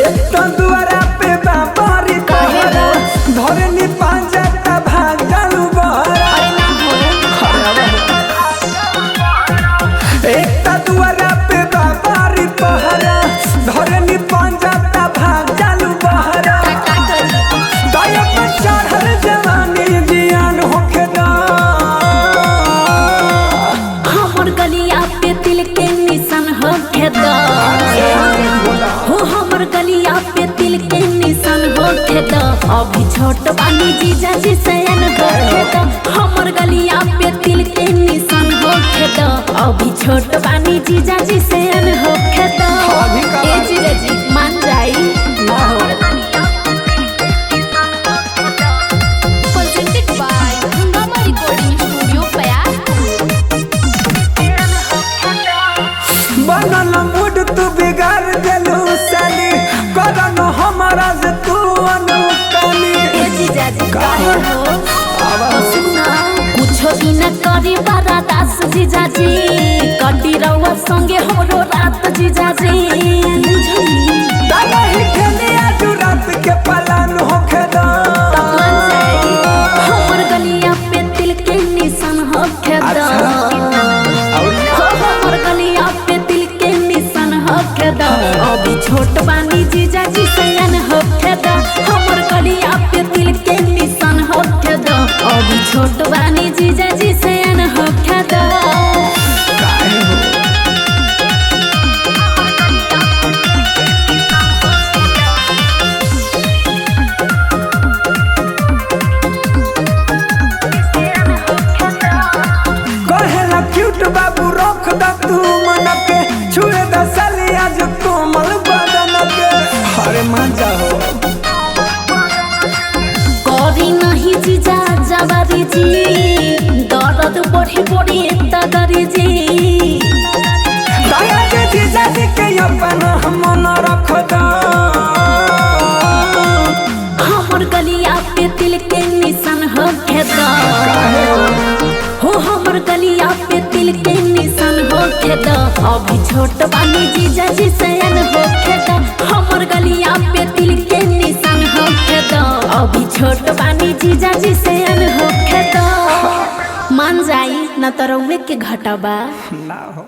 एक तो दुआरा पे बाबारी पहरा धरनी पांजा ता भाग जालू बहरा। एक तो दुआरा पे बाबारी पहरा धरनी पांजा ता भाग जालू बहरा। दया पर चढ़ल जवानी जियान होखे दा। हमर गलिया पे तिल के निशान होखे दा। हो हमर गलिया पे तिल के निशान होखे दा। अभी छोट बानी जीजा जी सयन होखे दा। हमर गलिया पे तिल के निशान होखे दा। अभी छोट बानी जीजा जी सयन होखे दा। अभी का ए जीजा जी मान जाई ना हो। Presented by Hungama Recording Studio, Payar. बनल मूड तू बिगाड़ देलू साली करन हमारा से तू अनुकली। ए जीजा जी काहे हो आवा। सुना कुछो भी न करी बारा दास जीजाजी कटी रउआ संगे हमरो रात जीजाजी बुझली। दादा ही खेली आज रात के पलान होखे दा। तब मान जाई हमर गलिया पे तिल के निशान होखे दा। हो हमर गलिया पे तिल के निशान होखे दा। अभी छोट बानी जीजाजी सयान होखे दा। हमर गलिया पे तिल के निशान होखे दा। अभी छोट बानी जीजाजी सयान होखे दा। काहे हो? कहेला क्यूट बाबू रोक दा तू मन के छुए दा साली आज कोमल बदन के। अरे मान जाओ। करी नहीं जीजा जवारी जी दर्द बढ़ी बढ़ी तगरी जी। दया के जीजा जी के अपन हम न रख दा। हमर गलिया पे तिल के निशान होखे दा। हो हमर गलिया पे तिल के निशान होखे दा। अभी छोट बानी जीजा जी सयान होखे दा। हमर गलिया पे तिल के निशान होखे दा। अभी छोट बानी जीजा जी सयान होखे दा। मान जाई न त रउए के घटबा। ना हो।